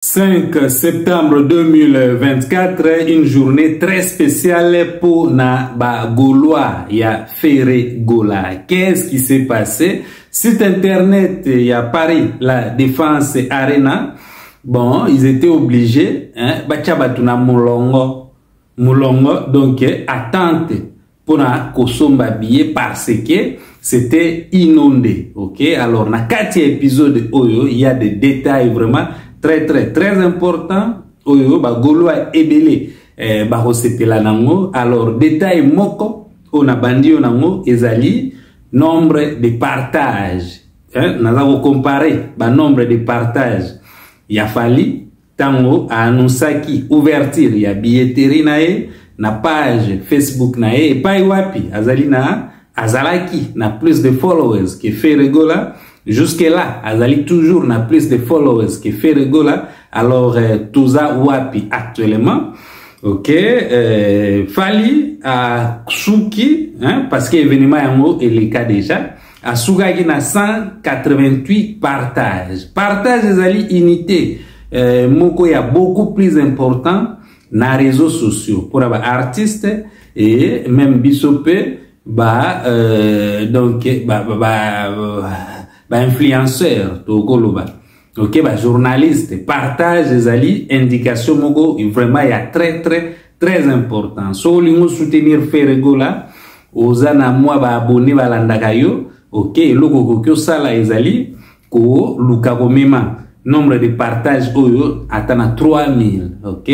5 septembre 2024, une journée très spéciale pour na ba Gaulois ya Ferre Gola. Qu'est-ce qui s'est passé? Site internet ya Paris, la Défense Arena. Bon, ils étaient obligés, hein, batia batu na mulongo, mulongo, donc attente pona kosomba billet parce que c'était inondé. Ok, alors na kati épisode oyo, il y a des détails vraiment très très très importants. Oyo ba Gaulois ebele eh, ba kosepela nango. Alors détail moko oyo na bandi yo nango ezali nombre de partage, hein, naza ko comparer ba nombre de partage ya Fally tango aannonsaki ouverture ya billetterie na ye na page Facebook na ye, epai wapi azali na azalaki na plus de followers que Ferre Gola. Jusque là azali toujours na plus de followers que Ferre Gola. Alors toza wapi actuellement? Ok, Fally asuki, hein, parce que événement yango eleka déjà, asukaki na 188 partage. Partage ezali unité moko ya beaucoup plus important na réseaux sociaux pour ba artistes et même biso pe ba donc ba, ba, ba, ba influenceurs tokoloba. Ok, ba journaliste, partage ezali indication moko vraiment ya très très très important. So olingo soutenir Ferre Gola, oza na mwa ba abonné balandaka yo, ok, eloko okoki osala ezali koluka komema nombre de partage oyo ata na 3000, ok,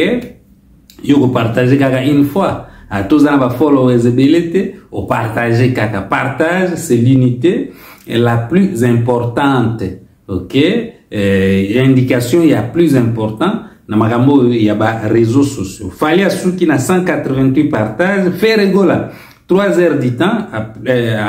yo kopartage kaka une fois, ata oza na ba followers ebele te, opartage kaka. Partage, c'est l'unité la plus importante, ok, indication ya plus important na makambo oyo ya ba réseaux sociaux. Fally asuki na 188 partage, Ferre Gola 3 heures du temps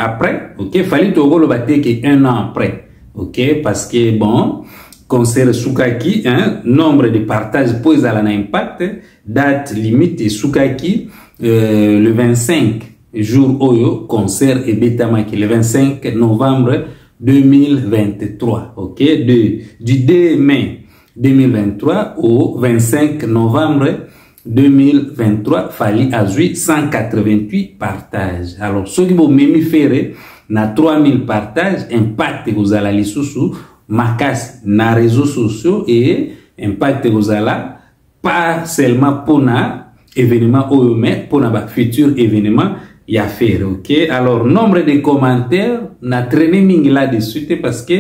après, ok, Fally tokoloba te ke 1 an après, ok, parce que bon, concert esukaki, hein, nombre de partage po ezala na impact, date limite esukaki le 25 jour oyo concert ebetamaki, le 25 novembre 2023, ok, du 2 mai 2023 au 25 novembre 2023, Fally azwi 188 partages. Alors soki bomemi Ferre na 3000 partages, impact ekozala lisusu makasi na réseaux sociaux et impact ekozala pas seulement pona événement oyo mais pona ba futur événement ya Ferre, ok. Alors nombre de commentaires na traîné mingi là-dessus te parce que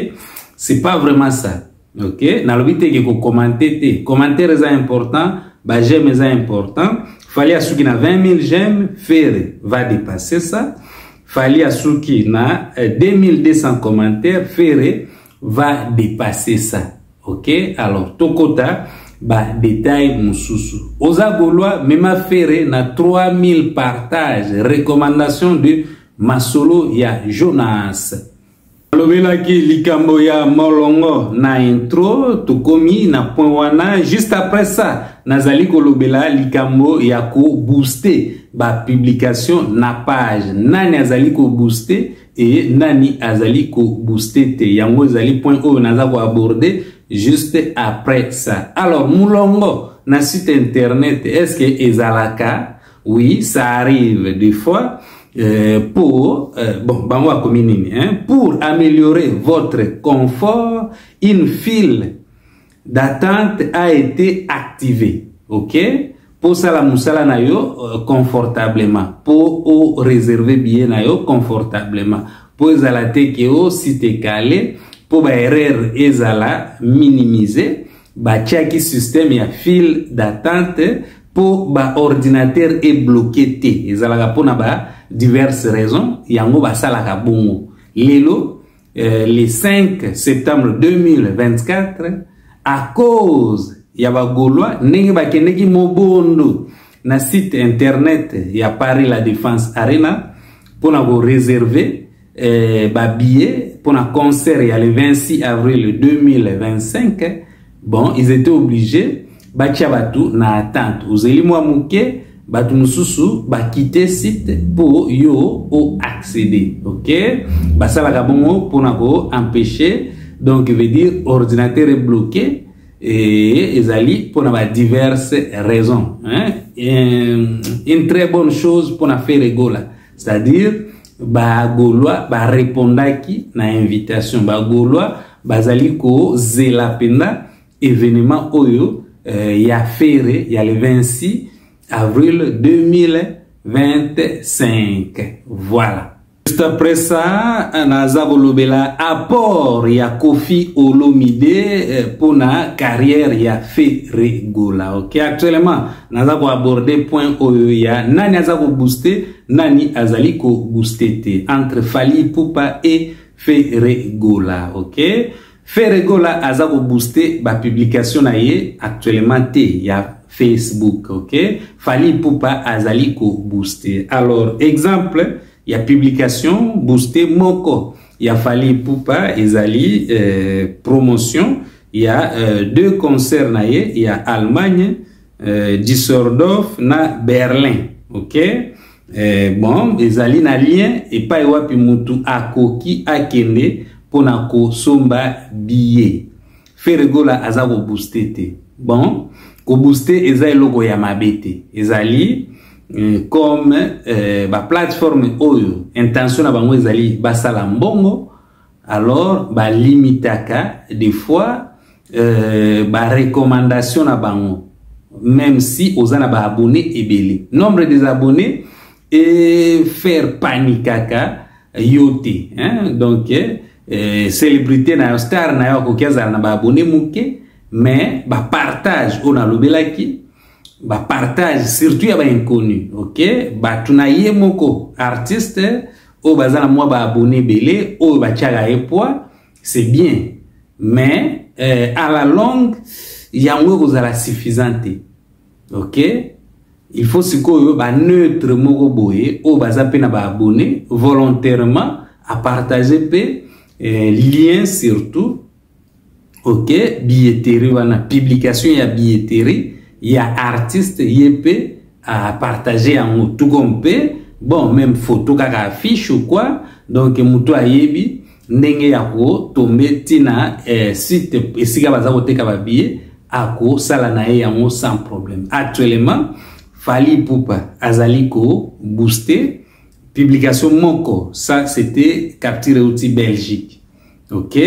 c'est pas vraiment ça, ok. Nalobi te ke ko commenter te, commentaire eza important, ba j'aime eza important. Fally asuki na 20 000 j'aime, Ferre va dépasser ça. Fally asuki na 2200 commentaires, Ferre va dépasser ça, ok. Alors tokota ba détail mususu. Oza Gaulois mema Ferre na 3000 partages, recommandation de Masolo ya Jonas. Alobelaki likambo ya molongo na intro, tokomi na point wana. Juste après ça, nazali kolobela likambo ya ko booster ba publication na page. Nani azali ko booster et nani azali ko booster te. Yango ezali point oyo naza ko aborder juste après ça. Alors mulongo na site internet, est-ce que ezalaka? Oui, ça arrive des fois. Pour bon, bango akomi nini, hein? Pour améliorer votre confort, une file d'attente a été activée, ok? Pour ça la musala na yo confortablement, pour o réserver billet na yo confortablement, pour ezala te ke o site calé, pour ba erreur ezala minimiser, ba tiaki système ya file d'attente pour ba ordinateur est bloqué te. Ezalaka pona ba diverses raisons, yango basalaka bongo. Lelo, le 5 septembre 2024, à cause ya ba Gaulois ndenge bakendeki mobondo na site internet ya Paris La Défense Arena pona ko réserver ba billets pona concert ya le 26 avril 2025. Bon, ils étaient obligés batia batu na attente. Ozeli mwa moke, batu mosusu bakite site po yo o accéder, ok? Basalaka bongo pona ko empêcher, donc veut dire ordinateur est bloqué. Et ezali mpona ba diverses raisons, hein? Une très bonne chose mpona Ferre Gola, c'est-à-dire bagaulois barépondaki na invitation, bagaulois bazali kozela mpenza événement oyo ya Ferre ya le 26 avril 2025. Voilà. Juste après ça, naza kolobela apport ya Koffi Olomide mpona carrière ya Ferre Gola. Ok, actuellement naza koaborder point oyo ya nani aza kobooster, nani azali kobooster te entre Fally Ipupa et Ferre Gola. Ok, Ferre Gola aza kobooster bapublication na ye actuellement te ya Facebook. Ok, Fally Ipupa azali kobooster. Alors, exemple ya publication boosté moko ya Fally Ipupa ezali promotion ya deux concerts na ye ya Allemagne, Düsseldorf na Berlin. Ok, bon, ezali na lien epai wapi mutu akoki akende mpona kosomba billet. Ferre Gola aza kobooster te. Bon, kobooster eza eloko ya mabe te, ezali comme baplateforme oyo intention na bango ezali basala mbongo. Alors balimitaka des fois barecommandation na bango, même si oza na baabonné ebele. Nombre des abonnés e faire panikaka yo te, hein? Donc célébrité na yo, star na yo, akoki azala na baabonné moke, mais bapartage oyo nalobelaki, bapartage surtout ya bainconnu. Ok, bato na ye moko artiste oyo baza na mwa baabonné ebele oyo batiaka ye poids, c'est bien, mais à la longue yango ekozala suffisant te. Ok, il faut sikoyo baneutre moko boye oyo baza mpe na baabonné volontairement apartage mpe lien surtout. Ok, billetterie wana, publication ya billetterie ya artiste, ye mpe apartage yango, tout comme mpe bon, même photo kaka, affiche ou quoi. Donc moto ayebi ndenge ya kotombe ntina site esika baza koteka babillet, akosala na ye yango sans problème. Actuellement Fally Ipupa azali kobooster publication moko, ça c'était capture euti Belgique. Ok,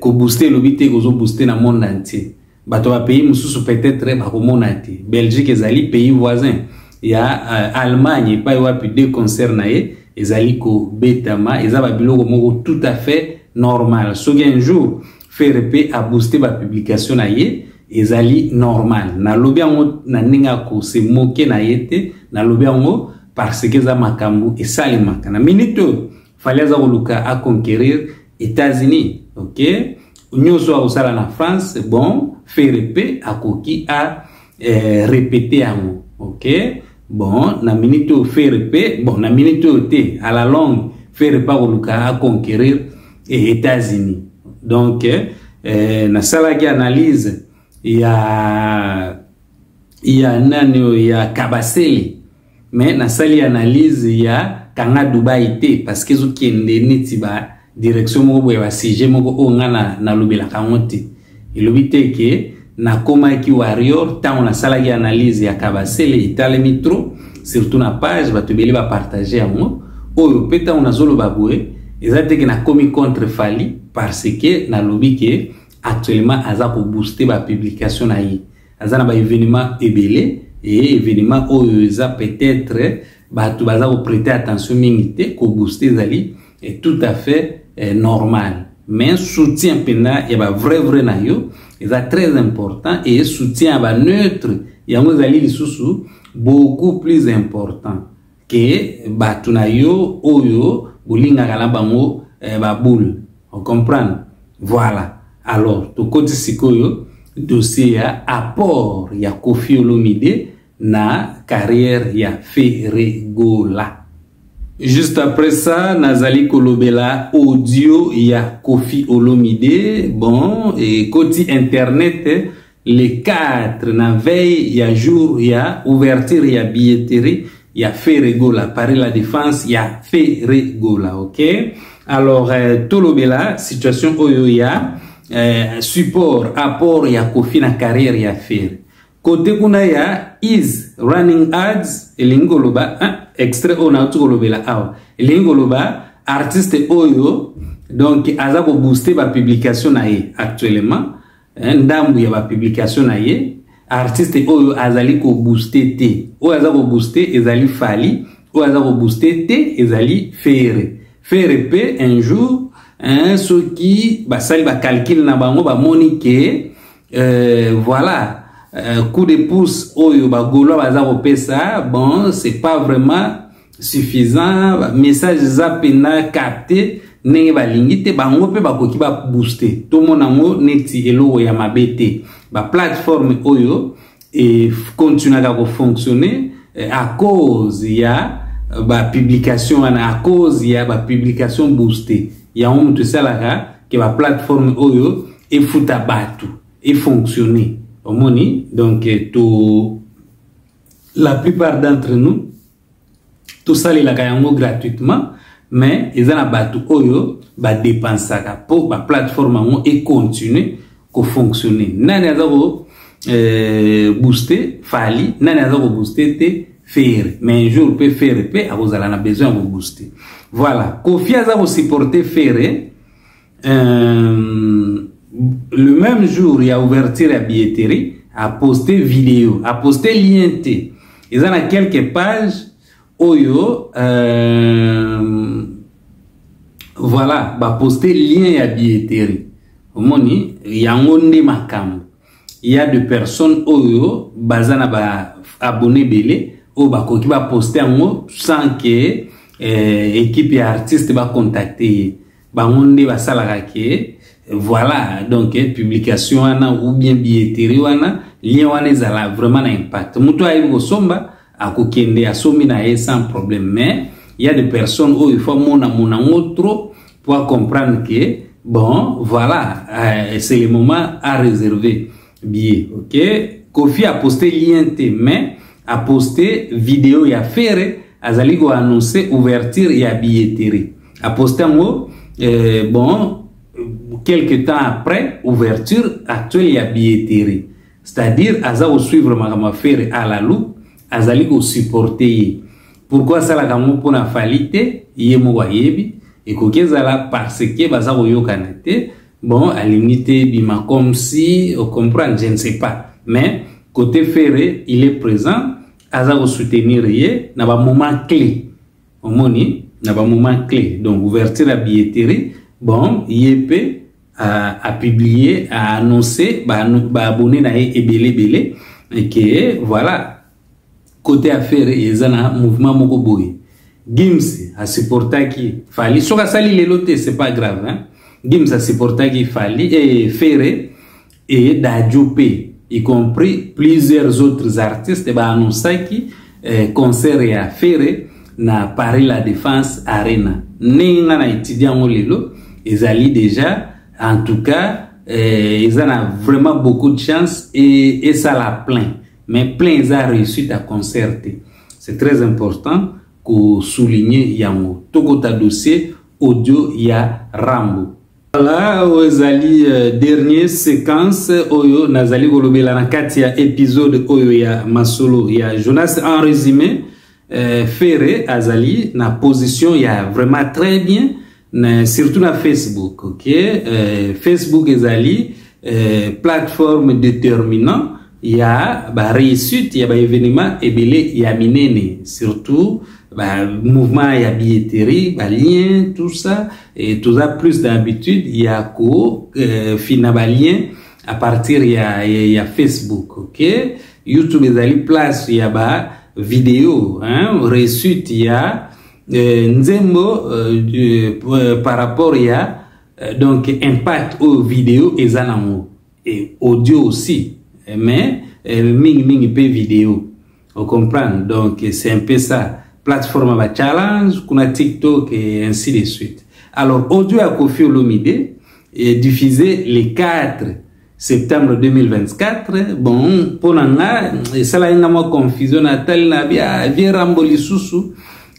kobooster elobi te kozobooster na monde entier. Bato ya pays mosusu peut-être bakomona te. Belgique ezali pays voisin ya Allemagne epai wapi deux concert na ye ezali kobetama. Eza babiloko moko tout à fait normal. Soki un jour Ferre mpe abooste bapublication na ye, ezali normal. Nalobi yango na ndenge ya kose moke na ye te, nalobi yango parce que eza makambo esalemaka. Na minute oyo Fally aza koluka aconquérir États-Unis. Ok, nyonso akosala na France, bon, Ferre mpe akoki a répéter yango. Ok, bon, na minute oyo Ferre mpe, bon, na minute oyo te, à la longue Ferre mpe akoluka aconquérir États-Unis. Donc nasalaki analyse ya nani oyo ya Kabasele, mais nasali analyse ya Kanga Dubai te parce que ezokende neti ba direction moko boye, basujet moko oyo nga nalobelaka yango te. Elobi te ke nakomaki warrior ntango nasalaki analyse ya Kabasele, etalemi trop, surtout na page, bato ebele bapartage yango. Oyo mpe ntango nazoloba boye, eza te ke nakomi contre Fally, parce que nalobi ke actuellement aza kobooster bapublication na ye, aza na baévénement ebele, e événement oyo eza peut-être bato baza koprêter attention mingi te, kobooster ezali tout à fait normal. Mais soutien mpenza ya bavrai vrai na yo eza très important, et soutien ya baneutre yango ezali lisusu beaucoup plus important ke bato na yo oyo bolingaka na bango baboule ocomprendre. Voilà. Alors tokoti sikoyo dossier ya apport ya Koffi Olomide na carrière ya Ferre Gola. Juste après ça, nazali kolobela audio ya Koffi Olomide. Bon, ekoti internet le 4, na veille ya jour ya ouverture ya billetterie ya Ferre Gola, Paris La Défense ya Ferre Gola. Ok, alors tolobela situation oyo ya support, apport ya Koffi na carrière ya Ferre. Côté kuna ya is running ads, elingi koloba, hein, extrait oyo nauti kolobela awa elingi koloba artiste oyo donc aza kobooste bapublication na ye actuellement, hein, ndambu ya bapublication na ye. Artiste oyo azali kobooste te, oyo aza kobooste ezali Fally, oyo aza kobooste te ezali Ferre. Ferre mpe un jour, hein, soki basali bacalcul na bango, bamoni ke voilà, coup de pouce oyo bagaulois baza kopesa, bon, c'est pas vraiment suffisant, message eza mpenza capté ndenge balingi te, bango mpe bakoki babooste. Tomona yango neti eloko ya mabe te. Baplateforme oyo ekontinuaka kofonctionne à cause ya bapublication wana, à cause ya bapublication boosté. Yango moto esalaka ke baplateforme oyo efuta bato, efonctionne. Omoni, donc to la plupart d'entre nous tosalelaka yango gratuitement, mais eza na bato oyo badépensaka mpo baplateforme yango econtinue kofonctionne. Nani aza ko booster? Fally. Nani aza kobooste te? Ferre. Mais un jour mpe Ferre mpe akozala na besoin ya kobooste. Voilà, Koffi aza kosupporte Ferre. Le même jour ya ouverture ya billetterie, aposte vidéo, aposte lien te. Eza na quelques pages oyo, voilà, baposte lien ya billetterie. Omoni yango nde makambo ya de personnes oyo baza na baabonné ebele, oyo bakoki baposte yango sans que équipe ya artiste bacontacte ye. Bango nde basalaka ke voilà, donc publication wana ou bien billetterie wana, lien wana ezala vraiment na impact. Moto ayebi kosomba akokende, asombi na ye sans problème. Mais il y a des personnes oyo il faut amona mona yango trop pour comprendre que bon, voilà, c'est le moment à réserver billet. Ok, Koffi a posté lien te, mais a posté vidéo ya Ferre azali koannonce ouverture ya billetterie. Aposte yango, bon, quelque temps après ouverture actuelle ya billetterie, c'est-à-dire aza kosuivre makambo ya Ferre à la loupe, azali kosupporte ye. Pourquoi asalaka yango mpona Fally te? Ye moko ayebi. Ekoki ezala parce que baza koyokana te, bon, alingi te bima comme si ocomprendre, je ne sais pas. Mais côté Ferre, il est présent, aza kosoutenir ye na bamoment clé. Omoni, na bamoment clé, donc ouverture ya billetterie, bon, ye mpe a publié, a annoncé baabonné na ye ebele ebele ke voilà, côté affaire eza na mouvement moko boye. Gims asupportaki Fally. Soki asali lelo te, c'est pas grave, hein? Gims asupportaki Fally e Ferre et Dadju mpe, y compris plusieurs autres artistes baannonsaki concert ya Ferre na Paris La Défense Arena. Ndenge nga na étudie yango lelo, ezali déjà, en tout cas, eza na vraiment beaucoup de chance et esala plein. Mais plein eza réussite à concert te. C'est très important kosouligner yango. Tokota dossier audio ya Rambo. Voilà, oyo ezali dernier séquence oyo nazali kolobela na kati ya épisode oyo ya masolo ya Jonas. En résumé, Ferre azali na position ya vraiment très bien na, surtout na Facebook. Ok, Facebook ezali plateforme déterminant ya baréussite ya baévénement ebele ya minene, surtout ba mouvement ya billetterie, balien, tout ça. Et toza plus d'habitude ya ko fina balien à partir ya Facebook. Ok, YouTube ezali place ya ba vidéo, hein, réussite ya nzembo par rapport ya donc impact oyo vidéo eza nango et audio aussi, mais mingi mingi mpe vidéo, ocomprendre. Donc c'est un peu ça, plateforme ba challenge kuna, TikTok et ainsi de suite. Alors, audio ya Koffi Olomide est diffusé le 4 septembre 2024. Bon, mpo na nga esalaki nga mwa confusion. Natali na bia vieux Rambo lisusu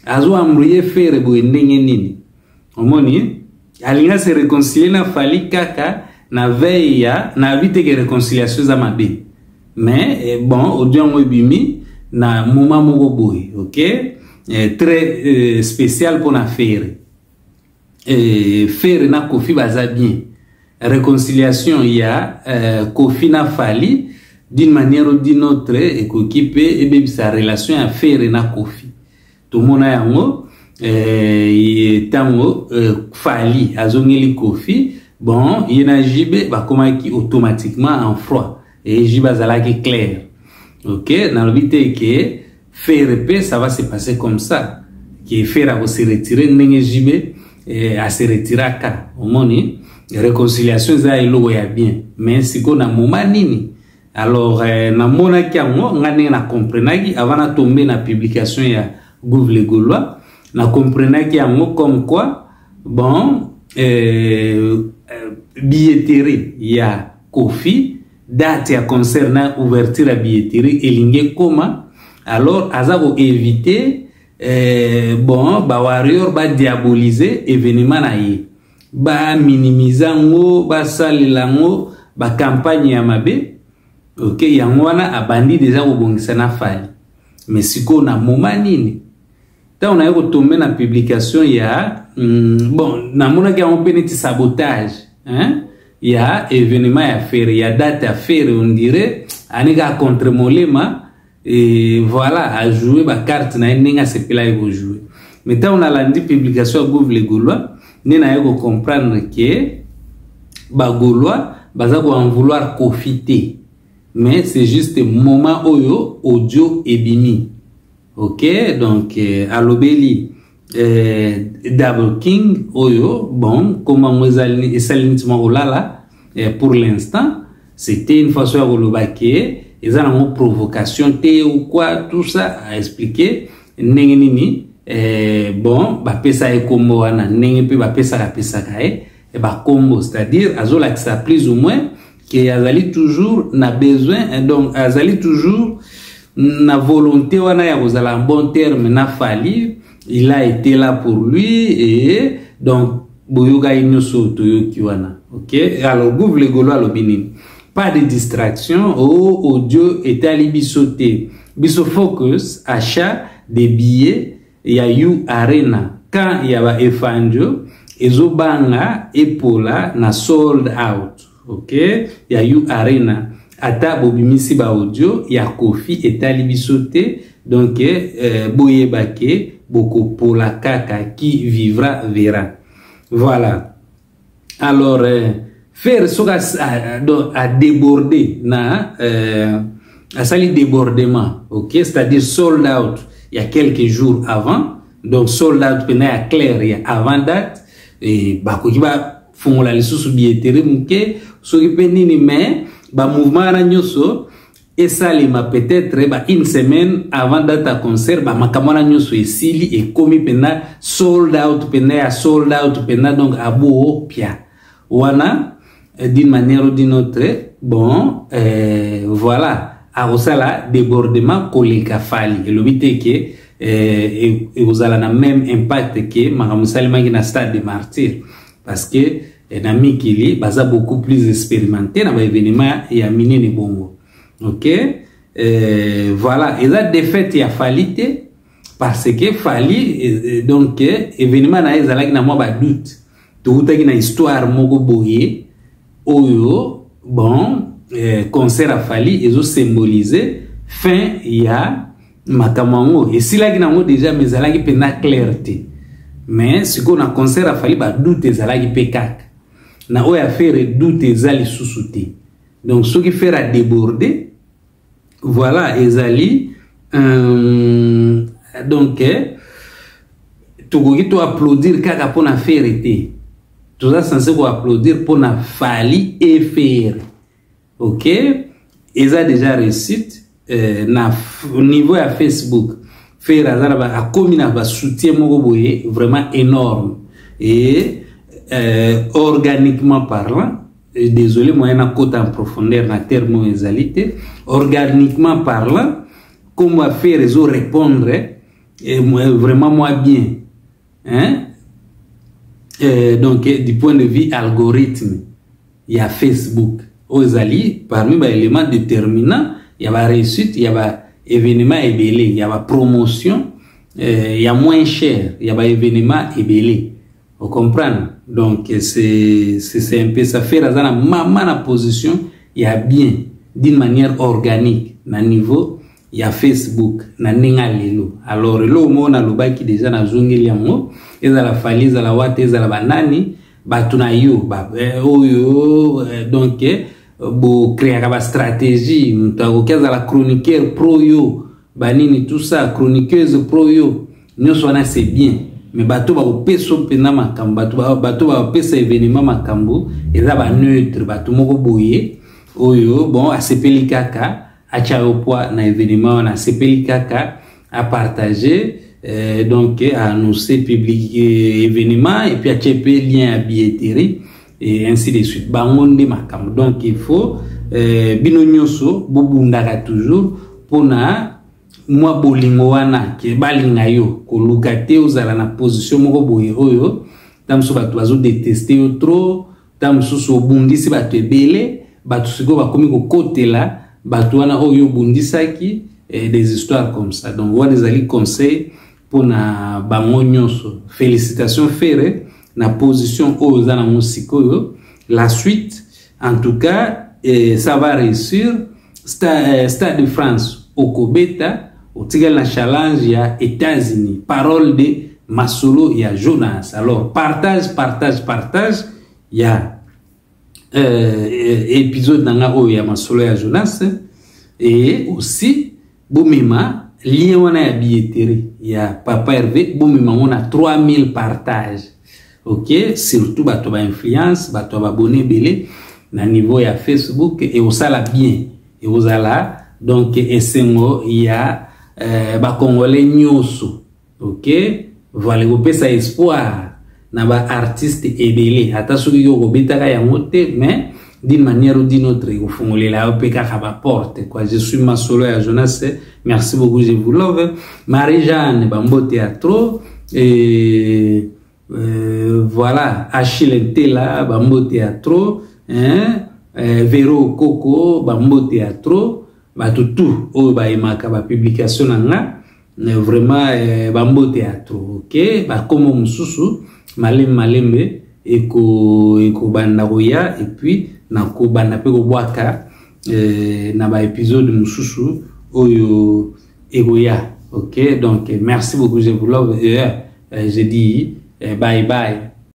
azo embrouiller Ferre boye ndenge nini? Omoni, alinga se réconcilier na Fally kaka. Na veille ya nayebi te ke réconciliation eza mabe, mais bon, audio yango ebimi na moment moko boye, ok, très spécial mpona Ferre. Ferre na Koffi baza bien. Réconciliation ya Koffi na Fally, d'une manière ou d'une autre, ekoki mpe ebebisa relation ya Ferre na Koffi. Tomona yango ntango Fally azongeli Koffi, bon, ye na JB bakomaki automatiquement en froid et JB azalaki clair, ok. Nalobi te ke Ferre mpe ça va se passer comme ça, ke Ferre akose retirer ndenge JB ase retiraka. Omoni, réconciliation eza eloko ya bien, mais sikoyo na moment nini? Alors namonaki yango nga ndenge nacomprenaki avant natombe na publication ya Gouve le Gaulois, nacomprenaki yango comme quoi, bon, billetterie ya Koffi, date ya concert na ouverture ya billetterie elingi ekoma, alors aza koéviter bon, bawarrior badiaboliser événement na ye, baminimize yango, basalela yango bacampagne ya mabe, ok. Yango wana abandi deja kobongisa na Fally. Mais sikoyo na moment nini? Ntango naye kotombe na publication ya bon, namonaki yango mpe neti sabotage, hein? Ya événement ya Ferre, ya date ya Ferre, on dirait ani kaka contre molema. Et voilà, ajoué bacarte na ye ndenge asepelaki kojouer. Mais ntango nalandi publication ya Gouve le Gaulois, nde naye kocomprendre ke bagaulois baza koen vouloir Koffi te, mais c'est juste moment oyo audio ebimi, ok. Donc alobeli Double King oyo, bon, kombo yango esali neti mwa kolala. Pour l'instant, c'était une façon ya koloba ke eza nango provocation te ou quoi, tout ça. Aexpliquer ndenge nini bon, bapesa ye kombo wana, ndenge mpe bapesaka pesaka ye bakombo, c'est-à-dire azolakisa plus ou moins ke azali toujours na besoin, donc azali toujours na volonté wana ya kozala en bon terme na Fally. Il a été là pour lui et donc boyokaki nyonso toyoki wana, ok. Alors Gouve le Gaulois alobi nini? Pas de distraction o audio etali biso te, biso focus achat des billets ya U Arena. Quand ya ba Efandjo ezobanga epola na sold out, ok, ya U Arena, ata bobimisi baaudio ya Koffi, etali biso te. Donc boyeba ke bokopola kaka, qui vivra verra. Voilà. Alors Ferre soki adébordé na asali débordement, ok, c'est-à-dire sold out il y a quelques jours avant, donc sold out pena ya clair ya avant date, e bakoki bafongola lisusu billetterie moke soki mpe nini, mais bamouvement wana nyonso esalema peut-être ba une semaine avant date ya concert. Bamakambo wana nyonso esili, ekomi mpenza sold out, mpenza ya sold out mpenza, donc abo pia wana, d'une manière ou d'une autre, bon, voilà, akosala débordement koleka Fally. Elobi te ke ekozala na même impact ke makambo esalemaki na Stade de Martyr, parce que na mikili baza beaucoup plus expérimenté na baévénement ya minene bongo, ok. Voilà, eza défaite ya Fally te, parce que Fally donc événement na ye ezalaki na mwa badoute. Tokutaki na histoire moko boye oyo, bon, concert ya Fally ezosymboliser fin ya makambo yango esilaki nango déjà, mais ezalaki mpenza clair te. Mais sikoyo na concert ya Fally, badoute ezalaki mpe kaka. Na oyo ya Ferre, doute eza lisusu te. Donc soki Ferre adébordé, voilà, ezali donc tokoki toapplaudir kaka mpona Ferre te, toza censé koapplaudir mpona Fally et Ferre, ok. Eza déjà réussite na niveau ya Facebook. Ferre aza na akomi na basoutien moko boye vraiment énorme et organiquement parlant, désolé, moyen nakota en profondeur na terme oyo ezali te, organiquement parlant, kombo ya Ferre ezorépondre vraiment moi bien, hein? Donc du point de vue algorithme. ya Facebook oyo ezali parmi ba éléments déterminants ya ba réussite ya ba événement ebele, ya ba promotion ya moins cher ya ba événement ebele. Ocomprendre? Donc c'est un peu ça. Ferre aza na mama na position ya bien d'une manière organique na niveau ya Facebook na ndenge ya lelo. Alors eloko moko nalobaki déjà, nazongeli yango: ezala Fally, ezala Wata, ezala banani, bato na yo oyo donc bocréaka bastratégie. Moto akoki azala chroniqueur pro yo, banini, tout ça, chroniqueuse pro yo, nyonso wana c'est bien, mais bato bakopesa mpenza makambo, bato bakopesa événement makambo eza baneutre, bato moko boye oyo bon asepeli kaka atya yo poids na événement wana, asepeli kaka apartage, donc annoncer public événement et puis atie mpe lien ya billetterie et ainsi de suite. Bango nde makambo. Donc il faut bino nyonso bobundaka toujours mpona mwa bolingo wana ke balinga yo. Koluka te ozala na position moko boye oyo ta mosusu bato bazodétester yo trop, ta mosusu obundisi bato ebele, bato sikoyo bakomi kokotela bato wana oyo obundisaki, des histoires comme ça. Donc wana ezali conseil mpona bango nyonso. Félicitation Ferre na position oyo oza nango sikoyo. La suite, en tout cas, ça va réussir. Stade de France okobeta, otikali na challenge ya États-Unis. Parole de Masolo ya Jonas. Alors partage, partage, partage ya épisode na nga oyo ya Masolo ya Jonas et aussi bomema lien wana ya billetterie ya Papa Hervé, bomema ngo na 3000 partage, ok? Surtout bato bainfluence, bato ya babone ebele na niveau ya Facebook, ekosala bien, ekozala donc esengo ya bacongolais nyonso, ok? Voilà, ekopesa espoir na baartiste ebele. Ata soki yo okobetaka yango te, mais d'une manière ou d'une autre ekofungolela yo mpe kaka baporte, quoi. Je suis Masolo ya Jonas, merci beaucoup, je vous love. Marie Jeanne, bambote ya trop. Et voilà, Achille Ntela, bambote ya trop, hein? Vero Koko, bambote ya trop. Bato tout oyo bayemaka bapublication na nga, vraiment bambote ya trop, ok? Bakombo mosusu malembe malembe ekobanda koya et puis nakobanda mpe kobwaka na baépisode mosusu oyo ekoya, ok? Donc merci beaucoup, je vous love et je dis bye bye.